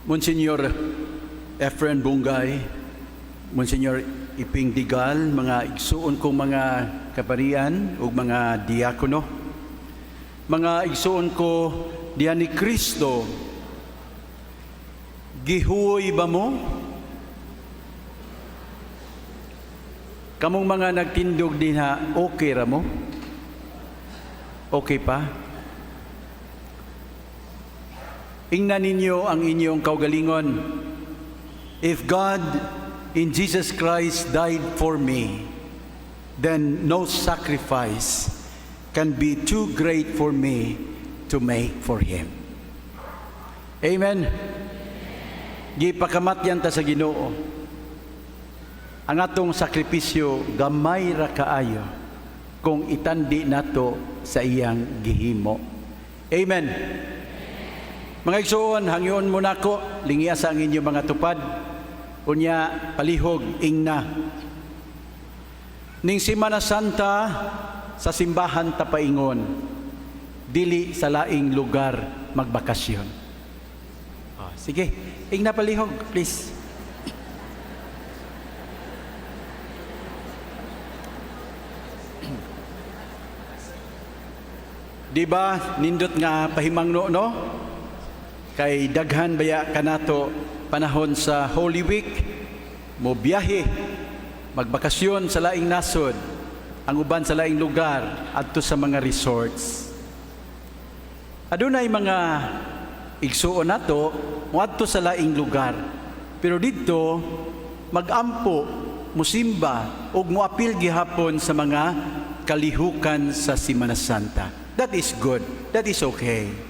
Monsignor Efren Bungay, Monsignor Iping Digal, mga igsuon kong mga kaparian ug mga diakono, mga igsuon ko diha ni Kristo, gihuoy ba mo? Kamong mga nagtindog dinha, okay ra mo? Okay pa? Ingnan ninyo ang inyong kaugalingon. If God in Jesus Christ died for me, then no sacrifice can be too great for me to make for Him. Amen. Gipakamatyan ta sa Ginoo. Ang atong sakripisyo gamay ra kaayo kung itandi nato sa iyang gihimo. Amen. Mga igsoon, hangyoon mo nako, lingia sa ang inyong mga tupad. Unya, palihog, ingna. Ning Simana Santa, sa simbahan ta paingon, dili sa laing lugar magbakasyon. Oh, sige, ingna palihog, please. Di ba nindot nga pahimangno, no? Kay daghan baya kanato panahon sa Holy Week mo biyahe, magbakasyon sa laing nasod, ang uban sa laing lugar, adto sa mga resorts. Adunay mga igsuon nato moadto sa laing lugar. Pero didto magampo, musimba ug moapil gihapon sa mga kalihukan sa Semana Santa. That is good. That is okay.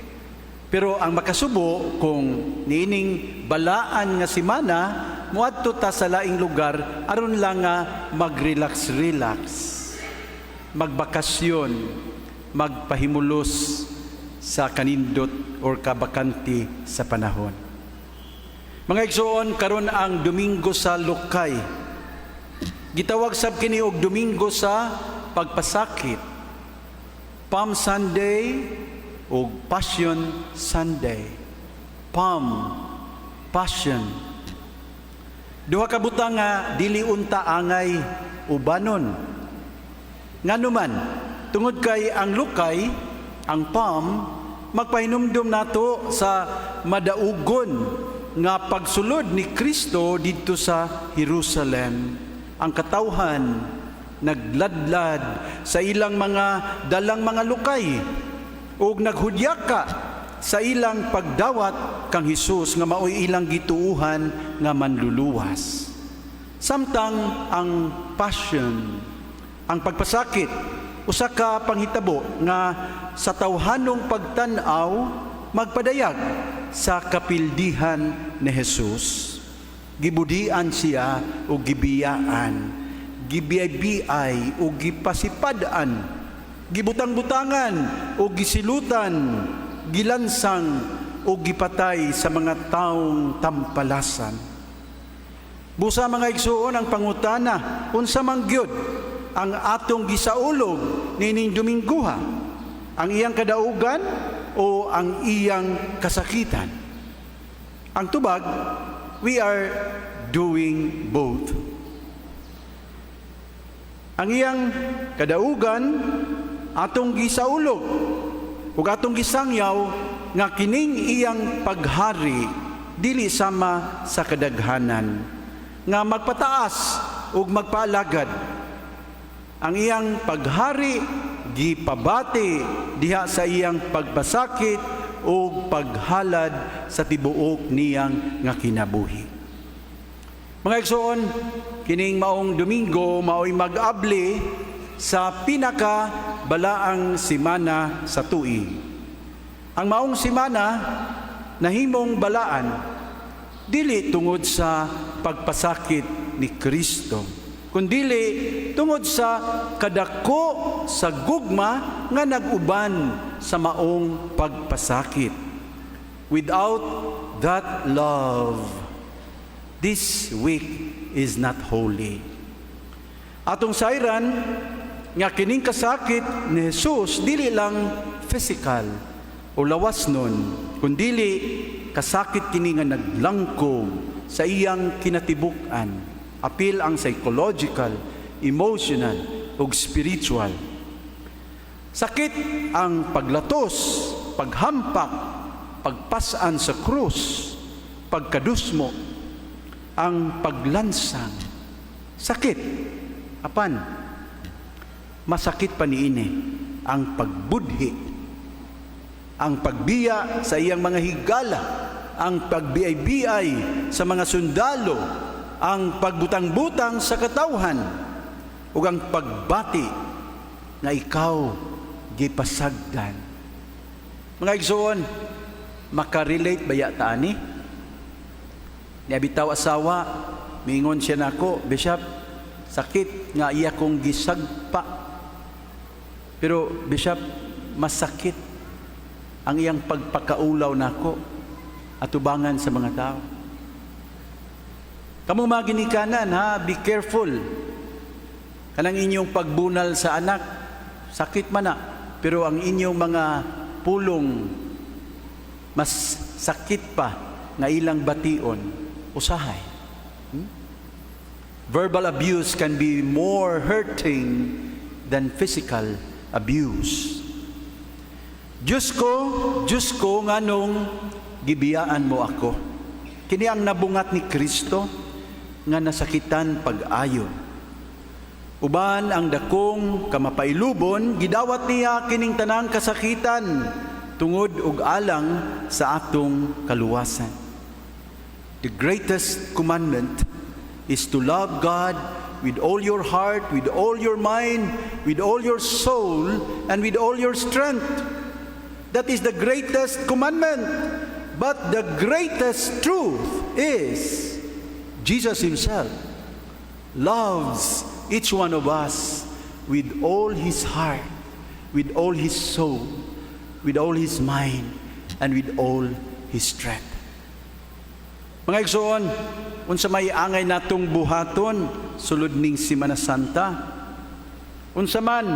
Pero ang makasubo kung niining balaan nga semana moadto ta sa laing lugar aron lang nga mag-relax-relax, magbakasyon, magpahimulos sa kanindot or kabakanti sa panahon. Mga igsoon, karon ang Domingo sa Lukay. Gitawag sab kini og Domingo sa Pagpasakit. Palm Sunday o Passion Sunday. Palm, Passion. Duha ka butang nga dili unta angay ubanon. Nganuman, tungod kay ang lukay, ang palm, magpahinumdum nato sa madaugon nga pagsulod ni Kristo didto sa Jerusalem. Ang katawhan nagladlad sa ilang mga dalang mga lukay ug naghudyaka sa ilang pagdawat kang Hesus nga maoy ilang gituuhan nga manluluwas. Samtang ang passion, ang pagpasakit, usa ka panghitabo nga sa tawhanong pagtan-aw magpadayag sa kapildihan ni Jesus. Gibudian siya o gibiyaan, gibiyay o gipasipad-an, gibutang-butangan o gisilutan, gilansang o gipatay sa mga taong tampalasan. Busa, mga igsuon, ang pangutana, unsa man gyud ang atong gisaulog nining Domingguha? Ang iyang kadaugan o ang iyang kasakitan? Ang tubag, we are doing both. Ang iyang kadaugan atong gisaulog ug atong gisangyaw nga kining iyang paghari dili sama sa kadaghanan nga magpataas ug magpaalagad. Ang iyang paghari gipabati diha sa iyang pagpasakit ug paghalad sa tibuok niyang nga kinabuhi. Mga igsoon, kining maong Domingo maoy mag-abli sa pinaka balaang semana sa tuig. Ang maong semana nahimong balaan dili tungod sa pagpasakit ni Kristo, kundili tungod sa kadako sa gugma nga nag-uban sa maong pagpasakit. Without that love, this week is not holy. Atong sayran nga kining kasakit ni Jesus dili lang physical o lawas nun, kundili Kasakit kini nga naglangkob sa iyang kinatibuk-an. Apil ang psychological, emotional ug spiritual. Sakit ang paglatos, paghampak, pagpasan sa krus, pagkadusmo, ang paglansang. Sakit. Apan, masakit pa niini ang pagbudhi, ang pagbiya sa iyang mga higala, ang pagbiay-biay sa mga sundalo, ang pagbutang-butang sa katawhan, ug ang pagbati nga ikaw gipasagdan. Mga igsoon, makarelate baya ta ani? Niya bitaw asawa, mingon siya nako, "Bishop, sakit nga iya kong gisagpa. Pero Bishop, masakit ang iyang pagpakaulaw nako atubangan sa mga tao." Kamo mga ginikanan ha, be careful. Kanang inyong pagbunal sa anak, sakit man na, pero ang inyong mga pulong mas sakit pa nga ilang bation usahay. Verbal abuse can be more hurting than physical abuse. "Diyos ko, Diyos ko, nganong gibiyaan mo ako?" Kini ang nabungat ni Kristo nga nasakitan pag-ayo. Uban ang dakong kamapailubon, gidawat niya kining tanang kasakitan tungod ug alang sa atong kaluwasan. The greatest commandment is to love God with all your heart, with all your mind, with all your soul, and with all your strength. That is the greatest commandment. But the greatest truth is Jesus Himself loves each one of us with all His heart, with all His soul, with all His mind, and with all His strength. Mga igsoon, unsa may angay natong buhaton sulod ning Semana Santa? Unsa man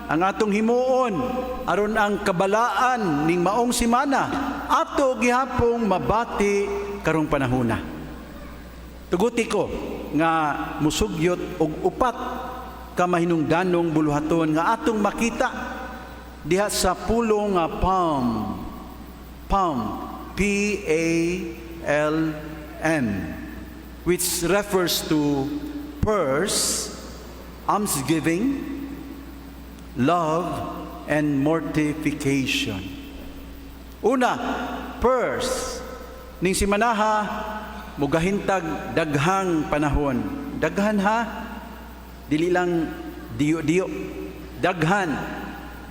ang atong himuon aron ang kabalaan ning maong semana ato gihapong mabati karong panahona? Tuguti ko nga musugyot og upat ka mahinungdanong buluhaton nga atong makita diha sa pulong nga palm. Palm, P A L M, which refers to purse, almsgiving, love, and mortification. Una, purse. Ning simanaha, mugahintag daghang panahon. Daghan ha, dili lang diyo-diyo. Daghan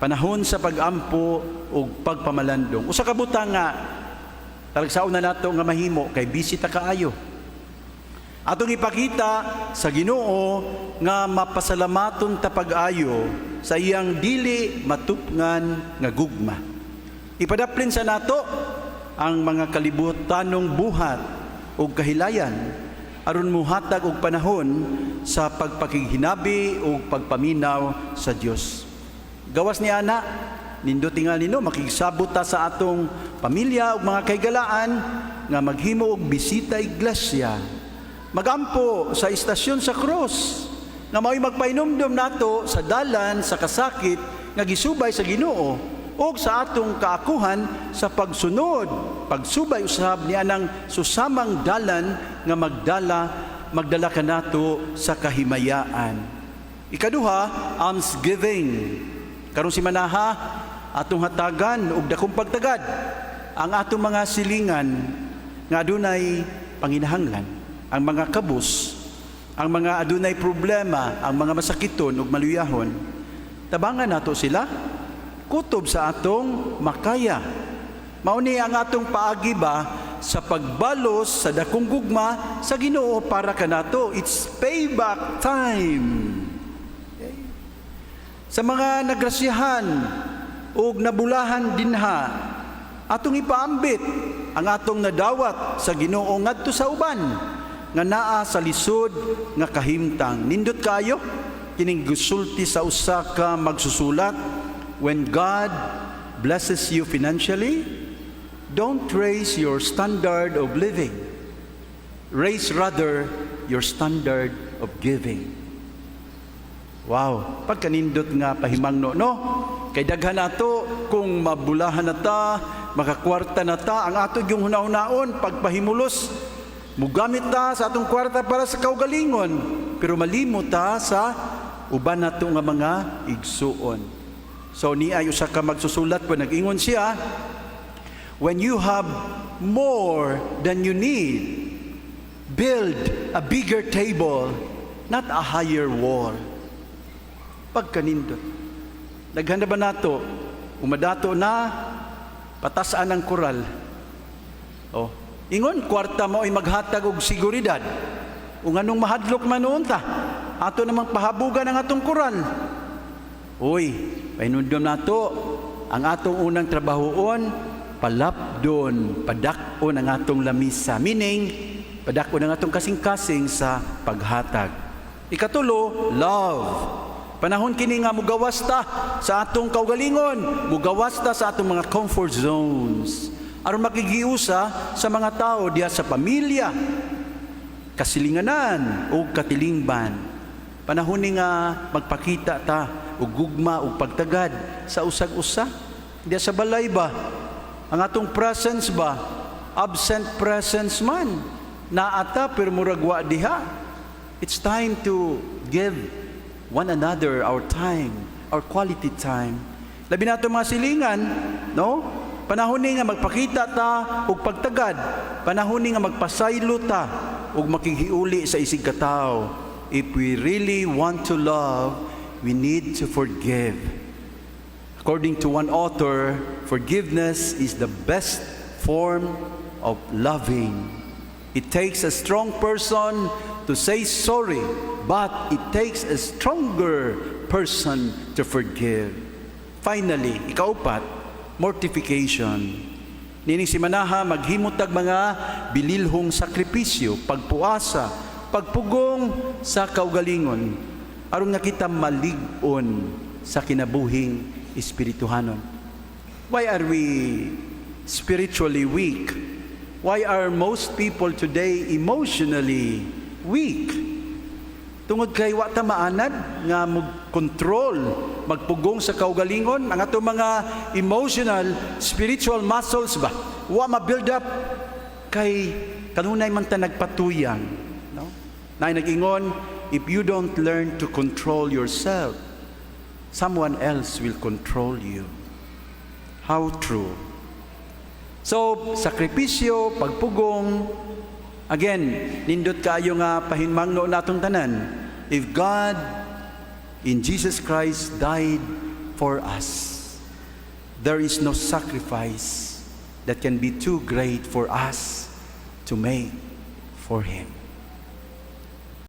panahon sa pag-ampo ug pagpamalandong. Usa ka butang nga talagsaon na nato nga mahimo kay busy ta kaayo. Atong ipakita sa Ginoo nga mapasalamaton ta pag-ayo sa iyang dili matupngan nga gugma. Ipadaplin sa nato ang mga kalibutanong buhat ug kahilayan aron muhatag og panahon sa pagpakighinabi ug pagpaminaw sa Dios. Gawas ni ana, nindot tingali no makigsabot ta sa atong pamilya ug mga kahigalaan nga maghimo og bisita iglesia. Magampo sa istasyon sa krus nga mao'y magpahinumdom nato sa dalan sa kasakit nga gisubay sa Ginoo ug sa atong kaakuhan sa pagsunod, pagsubay usab ni anang susamang dalan nga magdala kanato sa kahimayaan. Ikaduha, almsgiving. Karong simanaha, atong hatagan og dakong pagtagad ang atong mga silingan nga adunay panginahanglan, ang mga kabus, ang mga adunay problema, ang mga masakiton ug maluyahon. Tabangan nato sila kutob sa atong makaya. Mao ni ang atong paagi ba sa pagbalos sa dakong gugma sa Ginoo para kanato. It's payback time. Okay. Sa mga nagrasyahan ug nabulahan dinha, atong ipaambit ang atong nadawat sa Ginoo ngadto sa uban nga naa sa lisod nga kahimtang. Nindot kayo kining gisulti sa usa ka magsusulat, "When God blesses you financially, "Don't raise your standard of living. Raise rather your standard of giving." Wow, pagkanindot nga pahimangno, no? Kay daghan nato kung mabulahan na ta, makakwarta na ta, ang ato yung hunahunaon pagpahimulos. Mugamit ta sa atong kwarta para sa kaugalingon, pero malimot ta sa uban nato nga mga igsuon. So niay usa ka magsusulat pa, nag-ingon siya, "When you have more than you need, build a bigger table, not a higher wall." Pagkanindot. Daghan na ba nato? Umadato na, patasan ang koral. Oh, ingon, kwarta mo ay maghatag og seguridad. O nganong mahadlok man noon ta, ato namang pahabugan ang atong koral. Uy, pahinumdom nato, ang atong unang trabahoon, palapdon, padak-on ang atong lamisa. Meaning, padak-on ang atong kasing-kasing sa paghatag. Ikatulo, love. Panahon kini nga mugawas ta sa atong kaugalingon, mugawas ta sa atong mga comfort zones, aron makigiusa sa mga tao diha sa pamilya, kasilinganan o katilingban. Panahon ni nga magpakita ta og gugma ug pagtagad sa usag-usa. Diha sa balay ba? Ang atong presence ba? Absent presence man. Naa ta pero murag wa diha. It's time to give one another our time, our quality time. Labi nato mga silingan, no? Panahon ni nga magpakita ta og pagtagad. Panahon ni nga magpasaylo ta ug makighiuli sa isig katawo. If we really want to love, we need to forgive. According to one author, forgiveness is the best form of loving. It takes a strong person to say sorry, but it takes a stronger person to forgive. Finally, ikaupat, mortification. Nining simanaha, maghimo tag mga bililhong sakripisyo, pagpuasa, pagpugong sa kaugalingon, aron nga kita malig-on sa kinabuhing espirituhanon. Why are we spiritually weak? Why are most people today emotionally weak? Tungod kay wa ta maanad nga mag-control, magpugong sa kaugalingon, ang atong mga emotional, spiritual muscles ba, wa ma-build up kay kanunay man ta nagpatuyang. No? Naay nag-ingon, "If you don't learn to control yourself, someone else will control you." How true. So, sakripisyo, pagpugong, again, nindot kaayo nga pahimangno natong tanan. If God in Jesus Christ died for us, there is no sacrifice that can be too great for us to make for Him.